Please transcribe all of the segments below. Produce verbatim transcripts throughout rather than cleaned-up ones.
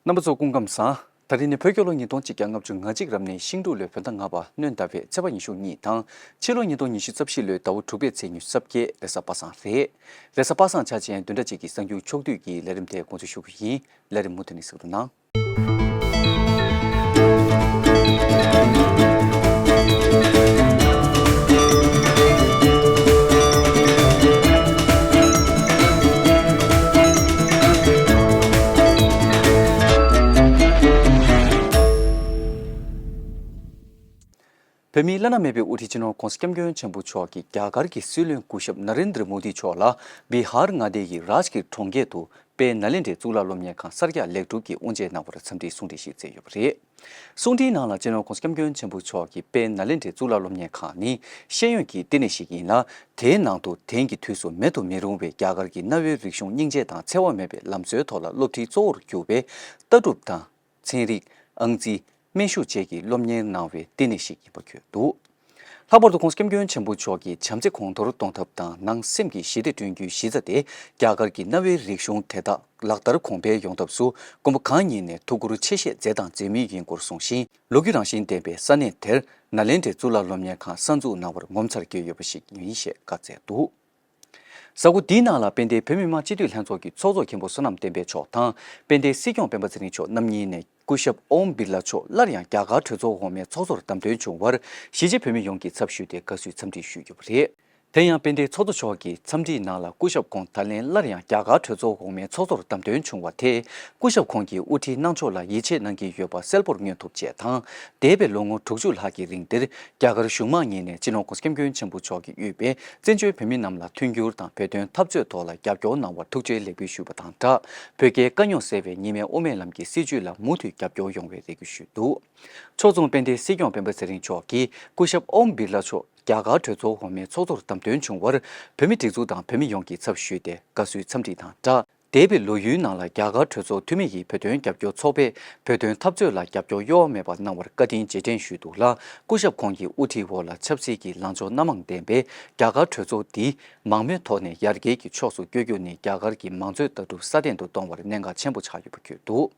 རྣམ་པ་ཚོ་སྐུ་ཁམས་བཟང་། ད་རིང་ནི་བོད་རྒྱལ་ལོ་ཉིས་སྟོང་གཅིག་བརྒྱ་ལྔ་བཅུ་ང་གཅིག་རབ་གནས་ཤིང་འབྲུག་ལོའི་བོད་ཟླ་ལྔ་པ་སྣྲོན་ཟླ་བའི་ཚེས་པ་ཉི་ཤུ་གཉིས་དང་། ཕྱི་ལོ་ཉིས་སྟོང་ཉི་ཤུ་རྩ་བཞི་ལོའི་ཟླ་བ་དྲུག་པའི་ཚེས་ཉི་ཤུ་རྩ་བརྒྱད་རེས་གཟའ་པ་སངས་རེད། རེས་གཟའ་པ་སངས་འཆར་ཅན་བདུན་ཕྲག་གཅིག་གི་གསར་འགྱུར་ཕྱོགས་བསྡུས་ཀྱི་ལས་རིམ་དེ་འགོ་འཛུགས་ཞུ་རྒྱུ་ཡིན། ལས་རིམ་མུ་མཐུད་ནས་གཟིགས་རོགས་གནང་། བོད་མིའི་བླ་ན་མེད་པའི་དབུ་ཁྲིད་སྤྱི་ནོར་༧གོང་ས་༧སྐྱབས་མགོན་ཆེན་པོ་མཆོག་གིས་རྒྱ་གར་གྱི་སྲིད་བློན་སྐུ་ཞབས་ན་རེན་དྲ་མོ་དི་མཆོག་ལ་བི་ཧར་མངའ་སྡེ་ཡི་རཱཇ་གིར་གྲོང་ཁྱེར་དུ་དཔལ་ནཱ་ལེནྡྲའི་གཙུག་ལག་སློབ་གཉེར་ཁང་གསར་རྒྱག་ལེགས་གྲུབ་ཀྱིས་དབུ་འབྱེད་གནང་བར་འཚམས་འདྲིའི་གསུང་འཕྲིན་ཞིག་བསྩལ་ཡོད་པ་རེད། གསུང་འཕྲིན་ནང་ལ་སྤྱི་ནོར་༧གོང་ས་༧སྐྱབས་མགོན་ཆེན་པོ་མཆོག་གིས་དཔལ་ནཱ་ལེནྡྲའི་གཙུག་ལག་སློབ་གཉེར་ཁང་ནི་ཤེས་ཡོན་གྱི་བསྟི་གནས་ཤིག་ཡིན་ལ། དེའི་ནང་དུ་དེང་གི་དུས་སུ་མེད་དུ་མི་རུང་བའི་རྒྱ་གར་གྱི་གནའ་བོའི་རིག་གཞུང་སྙིང་རྗེ་དང་འཚེ་བ་མེད་པའི་ལམ་སྲོལ་ཐོག་ལ་སློབ་ཁྲིད་གཙོ་བོར་གྱུར་པའི་ལྟ་གྲུབ་དང་། ཚན་རིག་ཨང་རྩིས། སྨན་ཞབས་བཅས་ཀྱི་སློབ་གཉེར་གནང་བའི་བསྟི་གནས་ཤིག་ཡིན་པ་འཁོད་འདུག། ལྷག་པར་དུ་༧གོང་ས་༧སྐྱབས་མགོན་ཆེན་པོ་མཆོག་གིས་བྱམས་བརྩེ་གོང་མཐོར་གཏོང་ཐབས་དང་ནང་སེམས་ཀྱི་ཞི་བདེ་བསྐྲུན་རྒྱུའི་གཞི་རྩ་དེ་རྒྱ་གར་གྱི་གནའ་བོའི་རིག་གཞུང་དེ་དག་ལག་བསྟར་གོང་འཕེལ་ཡོང་ཐབས་སུ་མགོན་པོ་གང་ཉིད་ནས་ཐུགས་ཁུར་ཆེ་བཞེས་མཛད་དང་མཛད་མུས་ཡིན་སྐོར་གསུངས་ཤིང་། ལོ་རྒྱུས་རང་བཞིན་ལྡན་པའི་ས་གནས་དེར་ནཱ་ལེནྡྲའི་གཙུག་ལག་སློབ་གཉེར་ཁང་གསར་འཛུགས་གནང་བར་ངོ་མཚར་སྐྱེས་ཡོད་པ་ཞིག་ཡིན་ཞེས་བཀའ་སྩལ་འདུག། གཟའ་འཁོར་འདིའི་ནང་ལ་དཔལ་ལྡན་བོད་མི་མང་སྤྱི་འཐུས་ལྷན་ཚོགས་ཀྱི་ཚོགས་གཙོ་མཁན་པོ་བསོད་ནམས་བསྟན་འཕེལ་མཆོག་དང་། དཔལ་ལྡན་སྲིད་སྐྱོང་སྤེན་པ་ཚེ་རིང་མཆོག་རྣམ་གཉིས་ནས་སྐུ་ཞབས་ཨོམ་བིར་ལ་མཆོག་སླར་ཡང་རྒྱ་གར་གྲོས་ཚོགས་འོག་མའི་ཚོགས་གཙོར་བདམས་ཐོན་བྱུང་བར་གཞིས་བྱེས་བོད་མི་ཡོངས་ཀྱི་ཚབ་ཞུས་ཏེ་དགའ་བསུའི་འཚམས་འདྲི་ཞུས་ཡོད་པ་རེད། དེ་ཡང་དཔལ་ལྡན་ཚོགས་གཙོ་མཆོག་གིས་འཚམས་འདྲིའི་ནང་ལ་སྐུ་ཞབས་ཁོང་ད་ལན་སླར་ཡང་རྒྱ་གར་གྲོས་ཚོགས་འོག་མའི་ཚོགས་གཙོར་བདམས་ཐོན་བྱུང་བ་དེས་སྐུ་ཞབས་ཁོང་གིས་དབུ་ཁྲིད་གནང་ཕྱོགས་ལ་ཡིད་ཆེས་གནང་གི་ཡོད་པ་གསལ་པོར་མངོན་ཐུབ་ཅེས་དང་། འདས་པའི་ལོ་ངོ་དྲུག་ཅུ་ལྷག་གི་རིང་འདིར་རྒྱ་གར་གཞུང་མང་གཉིས་ནས་སྤྱི་ནོར་༧གོང་ས་༧སྐྱབས་མགོན་ཆེན་པོ་མཆོག་གིས་དབུས་པའི་བཙན་བྱོལ་བོད་མི་རྣམས་ལ་མཐུན་འགྱུར་དང་བོད་དོན་འཐབ་རྩོད་ཐོག་ལ་རྒྱབ་སྐྱོར་གནང་བར་ཐུགས་རྗེ་ལེགས་འབུལ་ཞུས་པ་དང་སྦྲགས། བོད་རྒྱའི་དཀའ་རྙོག་སེལ་བའི་གཉིས་སྨན་དབུ་མའི་ལམ་གྱི་སྲིད་བྱུས་ལ་མུ་མཐུད་རྒྱབ་སྐྱོར་ཡོང་བའི་རེ་སྐུལ་ཞུས་འདུག། ཕྱོགས་མཚུངས་དཔལ་ལྡན་སྲིད་སྐྱོང་སྤེན་པ་ཚེ་རིང་མཆོག་གིས་སྐུ་ཞབས་ཨོམ་བིར་ལ་མཆོག་རྒྱ་གར་གྲོས་ཚོགས་འོག་མའི་ཚོགས་གཙོར་བདམས་ཐོན་བྱུང་བར་བོད་མི་སྒྲིག་འཛུགས་དང་བོད་མི་ཡོངས་ཀྱི་ཚབ་ཞུས་ཏེ་དགའ་བསུའི་འཚམས་འདྲི་དང་སྦྲགས། འདས་པའི་ལོ་ཡུན་ནང་ལ་རྒྱ་གར་གྲོས་ཚོགས་འཐུས་མི་ཡིས་བོད་དོན་རྒྱབ་སྐྱོར་ཚོགས་པས་བོད་དོན་འཐབ་རྩོད་ལ་རྒྱབ་སྐྱོར་གཡོ་བ་མེད་པ་གནང་བར་བཀའ་དྲིན་རྗེས་དྲན་ཞུས་འདུག་ལ། སྐུ་ཞབས་ཁོང་གི་དབུ་ཁྲིད་འོག་ལ་ཆབ་སྲིད་ཀྱི་ལངས་ཕྱོགས་སྣ་མང་ལྡན་པའི་རྒྱ་གར་གྲོས་ཚོགས་འདི་མང་མོས་ཐོག་ནས་ཡར་རྒྱས་ཀྱི་ཕྱོགས་སུ་བསྐྱོད་རྒྱུ་ནི་རྒྱ་གར་གྱི་མང་གཙོའི་ལྟ་གྲུབ་སྲ་བརྟན་དུ་གཏོང་བར་གནད་འགག་ཆེན་པོ་ཆགས་ཡོད་པ་འཁོད་འདུག།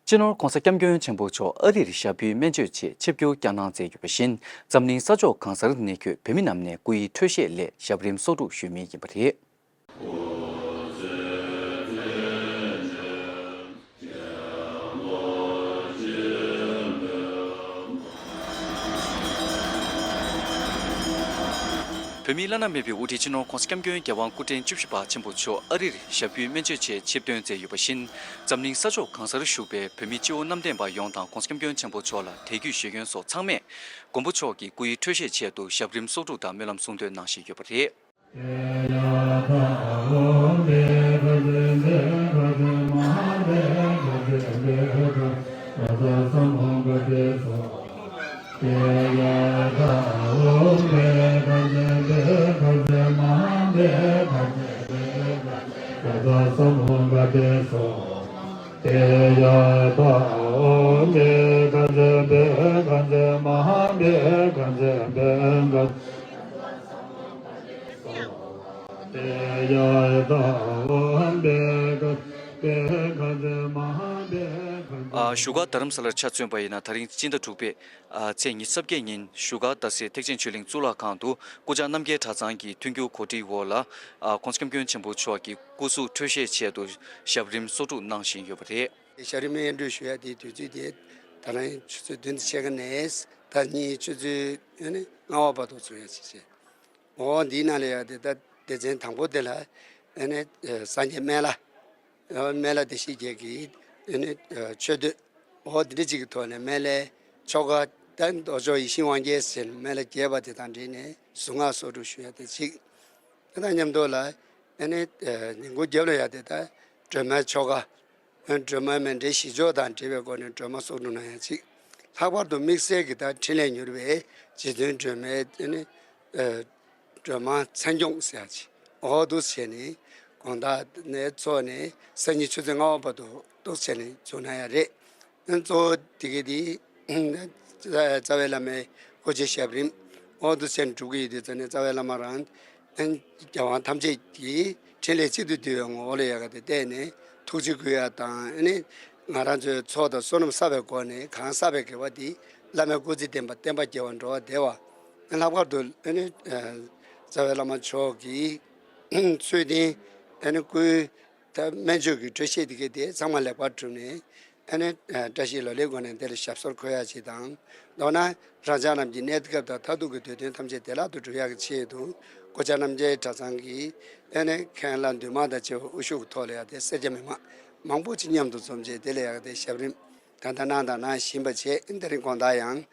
སྤྱི་ནོར་༧གོང་ས་༧སྐྱབས་མགོན་ཆེན་པོ་མཆོག་ཨ་རིར་ཞབས་པུའི་སྨན་བཅོས་ཆེད་ཆིབས་བསྒྱུར་བསྐྱངས་གནང་མཛད་ཡོད་པ་བཞིན། འཛམ་གླིང་ས་ཕྱོགས་གང་སར་གནས་འཁོད་བོད་མི་རྣམས་ནས་སྐུ་ཡི་འཕྲོད་བཞེས་སླད་ཞབས་རིམ་གསོག་སྒྲུབ་ཞུས་མུས་ཡིན་པ་རེད། བོད་མིའི་བླ་ན་མེད་པའི་དབུ་ཁྲིད་སྤྱི་ནོར་༧གོང་ས་༧སྐྱབས་མགོན་རྒྱལ་དབང་སྐུ་ཕྲེང་བཅུ་བཞི་པ་ཆེན་པོ་མཆོག་ཨ་རིར་ཞབས་པུའི་སྨན་བཅོས་ཆེད་ཆིབས་ཐོན་མཛད་ཡོད་པ་བཞིན། འཛམ་གླིང་ས་ཕྱོགས་གང་སར་བཞུགས་པའི་བོད་མི་སྤྱི་བོ་གནམ་བསྟན་པ་ཡོངས་དང་༧གོང་ས་༧སྐྱབས་མགོན་ཆེན་པོ་མཆོག་ལ་དད་གུས་ཞུ་མཁན་སོགས་ཚང་མས་མགོན་པོ་མཆོག་གི་སྐུ་ཡི་འཕྲོད་བཞེས་ཆེད་དུ་ཞབས་རིམ་གསོག་སྒྲུབ་དང་སྨོན་ལམ་གསུང་འདོན་གནང་བཞིན་ཡོད་པ་རེད། ཨ། བཞུགས་སྒར་རྡ་རམ་ས་ལར་ཆ་མཚོན་པ་ཡིན་ན། ད་རིང་སྤྱི་ཟླ་དྲུག་པའི་ཨ། ཚེས་ཉི་ཤུ་རྩ་བརྒྱད་ཉིན་བཞུགས་སྒར་རྡ་སའི་ཐེག་ཆེན་ཆོས་གླིང་གཙུག་ལག་ཁང་དུ་སྐུ་བཅར་རྣམ་རྒྱལ་གྲྭ་ཚང་གི་མཐུན་འགྱུར་གོ་སྒྲིག་འོག་ལ། ཨ། ༸གོང་ས་༸སྐྱབས་མགོན་ཆེན་པོ་མཆོག་གི་སྐུ་གཟུགས་འཕྲོད་བཞེས་ཆེད་དུ་ཞབས་རིམ་གསོག་སྒྲུབ་གནང་བཞིན་ཡོད་པ་རེད། ཞབས་རིམ་སྙན་སྒྲོན་ཞུ་ཡ་དེའི་དུས་ཚོད་དེ་ད་རིང་ཆུ་ཚོད་བདུན་དང་ཕྱེད་ཀ་ནས་ཟླ་གཉིས་ཆུ་ཚོད་ཨ་ནི་ལྔ་པ་བར་དུ་ཚོགས་ཡ་ཞིག་བྱས། འོ་འདིའི་ནང་ལ་ཡ་དེ་ད་སྡེ་ཚན་དང་པོ་དེ་ལ་ཨ་ནི་སངས་རྒྱས་སྨན་བླ། སྨན་བླ་བདེ་གཤེགས་རྒྱལ་གྱི་ཨ་ནི་མཆོད་བསྟོད། འོ་འདི་འདྲ་ཅིག་གི་ཐོག་ནས་སྨན་བླའི་ཆོ་ག། ད་མདོ་ཕྱོགས་ཡིད་བཞིན་དབང་རྒྱལ་ཟེར་སྨན་བླ་རྒྱས་པ་དེ་དང་འབྲེལ་ནས་གཟུངས་སྔགས་གསོག་སྒྲུབ་ཞུ་ཡ་དེ་གཅིག། དེ་དང་མཉམ་དུ་ལ་ཨ་ནི་ཉིན་གུང་རྒྱབ་ལ་ཡ་དེ་ད་སྒྲོལ་མའི་ཆོ་ག། སྒྲོལ་མ་མཎྜལ་བཞེས་ཕྱོགས་དང་འབྲེལ་བའི་སྒོ་ནས་སྒྲོལ་མ་གསོག་སྒྲུབ་གནང་ཡ་གཅིག། ལྷག་པར་དུ་དམིགས་བསལ་གྱི་ད་འཕྲིན་ལས་མྱུར་བའི་རྗེ་བཙུན་སྒྲོལ་མའི་ཨ་ནི་སྒྲོལ་མ་མཚན་སྐྱོང་ཟེར་ཡ་གཅིག། འོ་འདུག་བྱས་ནས་དགོང་དག་ནས་ཚོགས་ནས་སང་ཉིན་ཆུ་ཚོད་ལྔ་པ་བར་དུ་འདུག་བྱས་ནས་འཛུགས་གནང་ཡ་རེད། གཙོ་བོ་དེ་ག་དེ་རྩ་བའི་བླ་མའི་སྐུ་ཕྱྭའི་ཞབས་རིམ་འོ་འདུག་བྱས་ནས་སྒྲུབ་ཀྱི་ཡོད་དུས་ཙང་ནས་རྩ་བའི་བླ་མ་རང་རྒྱལ་དབང་ཐམས་ཅད་ཀྱི་འཕྲིན་ལས་གཅིག་ཏུ་བསྡུས་པའི་ངོ་བོ་ལ་ཡ་ག་དེ་བལྟས་ནས་ཐུགས་རྗེ་བསྐུལ་ཡ་དང་ཨ་ནི་ ང་རང་ཚོའི་ཚོགས་དང་བསོད་ནམས་བསགས་པའི་སྒོ་ནས་གང་བསགས་པའི་དགེ་བ་དེ་བླ་མའི་སྐུ་ཚེ་བརྟན་པ་བསྟན་པ་རྒྱས་པ་འགྲོ་བ་བདེ་བ། ལྷག་པར་དུ་ཨ་ནི་རྩ་བའི་བླ་མ་མཆོག་གིས་ཚུལ་ལྡན་ཨ་ནི་སྐུའི་ད་སྨན་བཅོས་ཀྱི་འགྲེལ་བཤད་དེ་གའི་དེ་ཚང་མ་ལེགས་པར་གྲུབ་ནས། ཨ་ནི་བཀྲ་ཤིས་ལོ་ལེགས་སྒོ་ནས་འདི་ལ་ཞབས་སོར་འཁོད་ཡ་ཅིག་དང་། མདོར་ན་རང་ཅག་རྣམས་ཀྱི་གནས་སྐབས་དང་མཐར་ཐུག་གི་འདོད་དོན་ཐམས་ཅད་བདེ་བླག་ཏུ་འགྲུབ་ཡག་གི་ཆེད་དུ་སྐུ་བཅར་རྣམ་རྒྱལ་གྲྭ་ཚང་གིས་ཨ་ནི་མཁན་བླ་འདུས་མང་དང་བཅས་པ་དབུ་བཞུགས་ཐོག་ལ་ཡང་དེ་སེར་སྐྱ་མི་མང་མང་པོ་ཅིག་མཉམ་དུ་འཛོམས་བྱས་དེ་ལ་ཡང་དེ་ཞབས་རིམ་ད་ལྟ་གནང་དང་གནང་བཞིན་པ་བྱས། དེ་རིང་དགོང་དག་ཡང་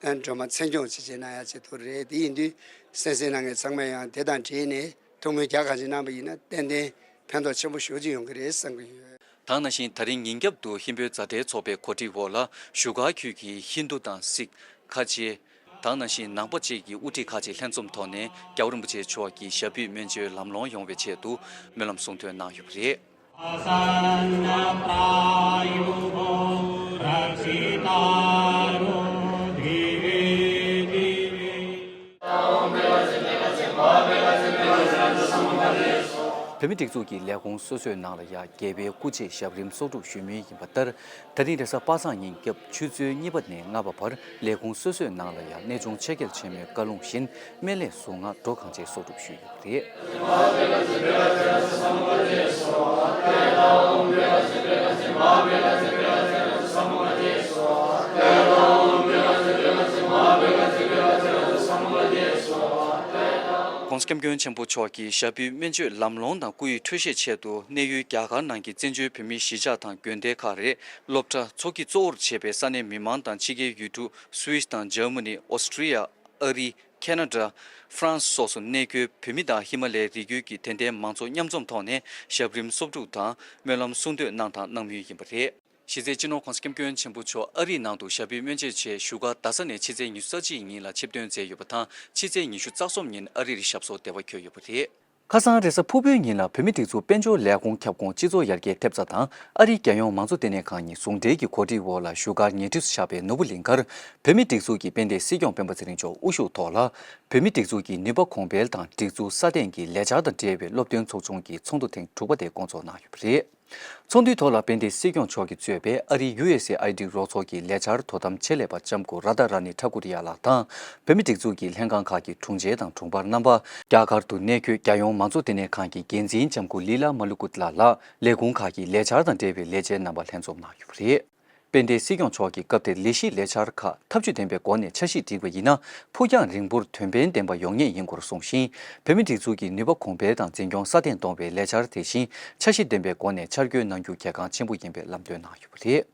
ཨ་ནི་སྒྲོལ་མ་མཚན་སྐྱོང་ཅིག་བྱས་གནང་ཡ་ཆེད་དུ་རེད། དེ་ཡིན་དུས་གསན་གཟིགས་གནང་མཁན་ཚང་མས་ཡང་དེ་དང་འབྲེལ་ནས་ཐུགས་སྨོན་རྒྱ་གང་ཆེ་གནང་པ་ཡིན་ན་ཏན་ཏན་ཕན་ཐོགས་ཆེན་པོ་ཞེ་པོ་ཅིག་ཡོང་གི་རེད་བསམ་གྱི་ཡོད། དེ་ནང་བཞིན་ད་རིང་ཉིན་རྒྱབ་ཏུ་ཧིན་བོད་མཛའ་འབྲེལ་ཚོགས་པའི་གོ་སྒྲིག་འོག་ལ་བཞུགས་སྒར་ཁུལ་གྱི་ཧིན་རྡུ་དང་སིག་ཁ་ཆེ། དེ་ནང་བཞིན་ནང་པ་བཅས་ཀྱི་དབུ་ཁྲིད་ཁག་ཅིག་ལྷན་འཛོམས་ཐོག་ནས་རྒྱལ་བ་རིན་པོ་ཆེ་མཆོག་གི་ཞབས་པུས་སྨན་བཅོས་ལམ་ལྷོང་ཡོང་བའི་ཆེད་དུ་སྨོན་ལམ་གསུང་འདོན་གནང་ཡོད་པ་རེད། བོད་མིའི་སྒྲིག་འཛུགས་ཀྱི་ལས་ཁུངས་སོ་སོའི་ནང་ལ་ཡང་རྒྱལ་བའི་སྐུ་ཕྱྭའི་ཞབས་རིམ་གསོག་སྒྲུབ་ཞུ་མུས་ཡིན་པ་ལྟར། ད་རིང་རེས་གཟའ་པ་སངས་ཉིན་སྐྱབས་ཆུ་ཚོད་གཉིས་པ་ནས་ལྔ་པ་བར་ལས་ཁུངས་སོ་སོའི་ནང་ལ་ཡང་གནས་ཆུང་ཕྱག་འཁྱེར་ཆེན་མོའི་བཀའ་ལུང་བཞིན་སྨན་ལས་གཟུངས་སྔགས་འགྲོ་གང་ཆེ་གསོག་སྒྲུབ་ཞུས་ཡོད་པ་རེད། ྋགོང་ས་ྋསྐྱབས་མགོན་ཆེན་པོ་མཆོག་གི་ཞབས་པུས་སྨན་བཅོས་ལམ་ལྷོང་དང་སྐུ་ཡི་འཕྲོད་བཞེས་ཆེད་དུ་གནས་ཡུལ་རྒྱ་གར་ནང་གི་བཙན་བྱོལ་བོད་མིའི་གཞིས་ཆགས་དང་དགོན་སྡེ་ཁག་རེད། སློབ་གྲྭ། ཚོགས་ཀྱི་གཙོ་བོར་བྱས་པའི་ས་གནས་མི་མང་དང་ཕྱི་རྒྱལ་ཡུལ་གྲུ་སུད་སི་དང་འཇར་མ་ནི། ཨོ་སི་ཀྲི་ཡ། ཨ་རི། ཁེ་ན་ཌ། ཧྥ་རན་སི་སོགས་སུ་གནས་འཁོད་བོད་མི་དང་ཧི་མ་ལའི་རི་རྒྱུད་ཀྱི་དད་ལྡན་མང་ཚོགས་མཉམ་འཛོམས་ཐོག་ནས་ཞབས་རིམ་གསོག་སྒྲུབ་དང་སྨོན་ལམ་གསུང་འདོན་གནང་དང་གནང་མུས་ཡིན་པ་རེད། གཞི་རྩའི་སྤྱི་ནོར་ྋགོང་ས་ྋསྐྱབས་མགོན་ཆེན་པོ་མཆོག་ཨ་རིའི་ནང་དུ་ཞབས་པུས་སྨན་བཅོས་ཆེད་བཞུགས་སྒར་རྡ་ས་ནས་ཕྱི་ཚེས་ཉི་ཤུ་རྩ་གཅིག་ཉིན་ལ་ཆིབས་ཐོན་མཛད་ཡོད་པ་དང་། ཕྱི་ཚེས་ཉི་ཤུ་རྩ་གསུམ་ཉིན་ཨ་རིར་ཞབས་སོར་བདེ་བར་འཁོད་ཡོད་པ་རེད། ཁ་སང་རེས་གཟའ་ཕུར་བུའི་ཉིན་ལ་བོད་མིའི་སྒྲིག་འཛུགས་དཔལ་འབྱོར་ལས་ཁུངས་ཁྱབ་ཁོངས་སྤྱི་ཚོགས་ཡར་རྒྱས་ཐེབས་རྩ་དང་ཨ་རིའི་རྒྱལ་ཡོངས་མང་གཙོ་ལྟེ་གནས་ཁང་གཉིས་ཟུང་འབྲེལ་གྱི་གོ་སྒྲིག་འོག་ལ་བཞུགས་སྒར་ཉེ་འཁྲིས་སུ་ཆགས་པའི་ནོར་བུ་གླིང་ཁར་བོད་མིའི་སྒྲིག་འཛུགས་ཀྱི་དཔལ་ལྡན་སྲིད་སྐྱོང་སྤེན་པ་ཚེ་རིང་མཆོག་དབུ་བཞུགས་ཐོག་ལ། བོད་མིའི་སྒྲིག་འཛུགས་ཀྱི་ནུས་པ་གོང་འཕེལ་དང་སྒྲིག་འཛུགས་སྲ་བརྟན་གྱི་ལས་འཆར་དང་འབྲེལ་བའི་སློབ་སྟོན་ཚོགས་ཆུང་གི་ཚོགས་འདུ་ཐེངས་དྲུག་པ་དེ་བསྐོང་ཚོགས་གནང་ཡོད་པ་རེད། ཚོགས་འདུའི་ཐོག་ལ་དཔལ་ལྡན་སྲིད་སྐྱོང་མཆོག་གིས་གཙོས་པའི་ཨ་རིའི་ཡུ་ཨེས་ཨེ་ཨའི་ཌི་རོགས་ཚོགས་ཀྱི་ལས་འཆར་དོ་དམ་ཆེད་ལས་པ་ལྕམ་སྐུ་ར་ད་ར་ནི་ཐ་ཀུ་རི་ཡ་ལགས་དང་། བོད་མིའི་སྒྲིག་འཛུགས་ཀྱི་ལྷན་ཁང་ཁག་གི་དྲུང་ཆེ་དང་དྲུང་འཕར་རྣམ་པ། རྒྱ་གར་དུ་གནས་འཁོད་རྒྱལ་ཡོངས་མང་གཙོ་ལྟེ་གནས་ཁང་གི་འགན་འཛིན་ལྕམ་སྐུ་ལི་ལ་མ་ལུ་ཀུ་ཏ་ལ་ལགས། ལས་ཁུངས་ཁག་གི་ལས་འཆར་དང་འབྲེལ་བའི་ལས་བྱེད་རྣམ་པ་ལྷན་འཛོམས་གནང་ཡོད་པ་རེད། དཔལ་ལྡན་སྲིད་སྐྱོང་མཆོག་གིས་སྐབས་དེར་ལས་གཞིའི་ལས་འཆར་ཁག་ཐབས་ཇུས་ལྡན་པའི་སྒོ་ནས་འཆར་གཞི་བསྒྲིགས་པ་ཡིན་ན། ཕུགས་རྒྱང་རིང་པོར་དོན་ཕན་ལྡན་པ་ཡོང་ངེས་ཡིན་སྐོར་གསུངས་ཤིང་། བོད་མིའི་སྒྲིག་འཛུགས་ཀྱི་ནུས་པ་གོང་འཕེལ་དང་འཛིན་སྐྱོང་སྲ་བརྟན་གཏོང་བའི་ལས་འཆར་དེ་བཞིན་འཆར་གཞི་ལྡན་པའི་སྒོ་ནས་འཆར་འགོད་གནང་རྒྱུ་གལ་འགངས་ཆེན་པོ་ཡིན་པའི་ལམ་སྟོན་གནང་ཡོད་པ་རེད།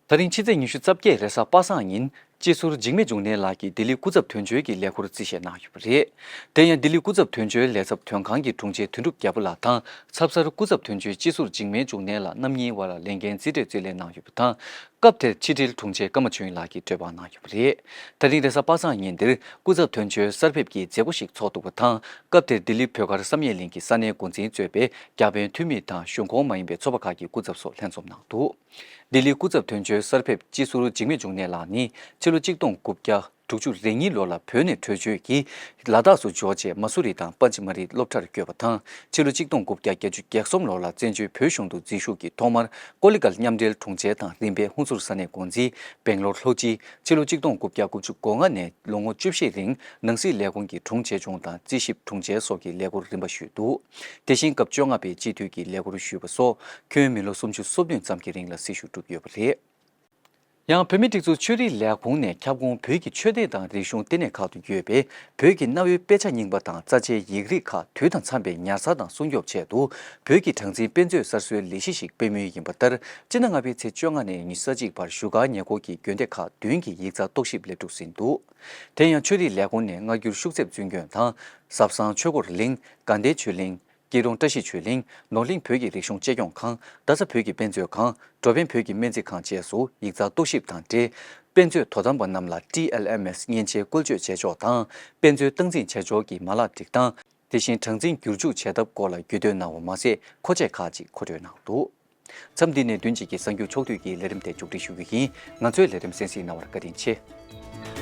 ད་རིང་ཕྱི་ཚེས་ཉི་ཤུ་རྩ་བརྒྱད་རེས་གཟའ་པ་སངས་ཉིན། སྤྱི་ཟུར་འཇིགས་མེད་འབྱུང་གནས་ལགས་ཀྱིས་ལྡི་ལི་སྐུ་ཚབ་དོན་གཅོད་ཀྱི་ལས་ཁུར་རྩིས་བཞེས་གནང་ཡོད་པ་རེད། དེ་ཡང་ལྡི་ལི་སྐུ་ཚབ་དོན་གཅོད་ལས་ཚབ་དོན་ཁང་གི་དྲུང་ཆེ་དོན་གྲུབ་རྒྱལ་པོ་ལགས་དང་། ཚབ་གསར་སྐུ་ཚབ་དོན་གཅོད་སྤྱི་ཟུར་འཇིགས་མེད་འབྱུང་གནས་ལགས་རྣམ་གཉིས་དབར་ལ་ལས་འགན་རྩིས་སྤྲོད་རྩིས་ལེན་གནང་ཡོད་པ་དང་། སྐབས་དེར་ཕྱི་དྲིལ་དྲུང་ཆེ་ཀརྨ་ཆོས་དབྱིངས་ལགས་ཀྱིས་གྲོས་པ་གནང་ཡོད་པ་རེད། ད་རིང་རེས་གཟའ་པ་སངས་ཉིན་འདིར་སྐུ་ཚབ་དོན་གཅོད་གསར་ཕེབས་ཀྱི་མཛད་སྒོ་ཞིག་ཚོགས་འདུག་པ་དང་། སྐབས་དེར་ལྡི་ལི་བོད་སྒར་བསམ་ཡས་གླིང་གི་ས་གནས་འགོ་འཛིན་གཙོས་པའི་བརྒྱ་དཔོན་འཐུས་མི་དང་གཞུང་ཁོངས་མ་ཡིན་པའི་ཚོགས་པ་ཁག་གི་སྐུ་ཚབ་སོགས་ལྷན་འཛོམས་གནང་འདུག་ལྡི་ལི་སྐུ་ཚབ་དོན་གཅོད་གསར་ཕེབས་སྤྱི་ཟུར་འཇིགས་མེད་འབྱུང་གནས་ལགས་ནི་ཕྱི་ལོ་གཅིག་སྟོང་དགུ་བརྒྱ་དྲུག་ཅུ་རེ་གཉིས་ལོ་ལ་བོད་ནས་བྲོས་བྱོལ་གྱིས་ལ་དྭགས་སུ་འབྱོར་རྗེས་མ་སུ་རི་དང་པན་ཅི་མ་རི་སློབ་གྲྭར་བསྐྱོད་པ་དང་། ཕྱི་ལོ་གཅིག་སྟོང་དགུ་བརྒྱ་བརྒྱད་ཅུ་གྱ་གསུམ་ལོ་ལ་བཙན་བྱོལ་བོད་གཞུང་དུ་འཛུལ་ཞུགས་ཀྱིས་ཐོག་མར་ཀོ་ལི་གྷལ་མཉམ་འབྲེལ་དྲུང་ཆེ་དང་རིམ་པས་ཧུན་སུར་ས་གནས་འགོ་འཛིན། སྦེང་ལོར་ལྷོ་སྤྱི། ཕྱི་ལོ་གཅིག་སྟོང་དགུ་བརྒྱ་དགུ་བཅུ་གོ་ལྔ་ནས་ལོ་ངོ་བཅུ་བཞི་རིང་ནང་སྲིད་ལས་ཁུངས་ཀྱི་དྲུང་ཆེ་ཆུང་དང་རྩིས་ཞིབ་དྲུང་ཆེ་སོགས་ཀྱི་ལས་ཁུར་རིམ་པ་ཞུས་འདུག་དེ་བཞིན་སྐབས་བཅོ་ལྔ་པའི་སྤྱི་འཐུས་ཀྱི་ལས་ཁུར་ཞུས་པ་སོགས་ཁྱོན་མི་ལོ་སུམ་ཅུ་སོ་བདུན་ཙམ་གྱི་རིང་ལ་སྲི་ཞུ་བསྒྲུབས་ཡོད་པ་རེད། ཡང་བོད་མིའི་སྒྲིག་འཛུགས་ཆོས་རིག་ལས་ཁུངས་ནས་ཁྱབ་ཁོངས་བོད་ཀྱི་ཆོས་སྡེ་དང་རིག་གཞུང་ལྟེ་གནས་ཁག་ཏུ་ཡོད་པའི་བོད་ཀྱི་གནའ་བོའི་དཔེ་ཆ་རྙིང་པ་དང་རྩ་ཆེའི་ཡིག་རིགས་ཁག་དུས་དང་འཚམས་པའི་ཉར་ཚགས་དང་སྲུང་སྐྱོབ་ཆེད་དུ་བོད་ཀྱི་གྲངས་འཛིན་དཔེ་མཛོད་གསར་བཟོའི་ལས་གཞི་ཞིག་སྤེལ་མུས་ཡིན་པ་ལྟར། སྤྱི་ཟླ་ལྔ་པའི་ཚེས་བཅོ་ལྔ་ནས་ཉི་ཤུ་རྩ་གཅིག་བར་བཞུགས་སྒར་ཉེ་འཁོར་གྱི་དགོན་སྡེ་ཁག་བདུན་གྱི་ཡིག་ཚགས་རྟོག་ཞིབ་ལས་སྒྲུབ་ཟིན་འདུག་དེ་ཡང་ཆོས་རིག་ལས་ཁུངས་ནས་སྔ་འགྱུར་ཤུག་རྩེབ་བཙུན་དགོན་དང་། ཟབ་གསང་ཆོས་འཁོར་གླིང་། དགའ་ལྡན་ཆོས་གླིང་། སྐྱིད་གྲོང་བཀྲ་ཤིས་ཆོས་གླིང་། ནོར་གླིང་བོད་ཀྱི་རིག་གཞུང་གཅེས་སྐྱོང་ཁང་། རྡ་ས་བོད་ཀྱི་དཔེ་མཛོད་ཁང་། འགྲོ་ཕན་བོད་ཀྱི་སྨན་རྩིས་ཁང་བཅས་སུ་ཡིག་ཚགས་རྟོག་ཞིབ་དང་འབྲེལ། དཔེ་མཛོད་དོ་དམ་པ་རྣམས་ལ་ཊི་ཨེལ་ཨེམ་ཨེས་མཉེན་ཆས་བཀོལ་སྤྱོད་བྱེད་ཕྱོགས་དང་། དཔེ་མཛོད་སྟངས་འཛིན་བྱེད་ཕྱོགས་ཀྱི་མ་ལག་སྒྲིག་སྟངས། དེ་བཞིན་གྲངས་འཛིན་བསྒྱུར་བཅོས་བྱེད་ཐབས་སྐོར་ལ་རྒྱུས་སྟོན་གནང་བ་མ་ཟད། མཁོ་ཆས་ཁག་ཅིག་མཁོ་སྤྲོད་གནང་འདུག་མཚམས་འདི་ནས་བདུན་གཅིག་གི་གསར་འགྱུར་ཕྱོགས་བསྡུས་ཀྱི་ལས་རིམ་དེ་མཇུག་སྒྲིལ་ཞུ་རྒྱུ་ཡིན། ང་ཚོའི་ལས་རིམ་གསན་གཟིགས་གནང་བར་བཀའ་དྲིན་ཆེ།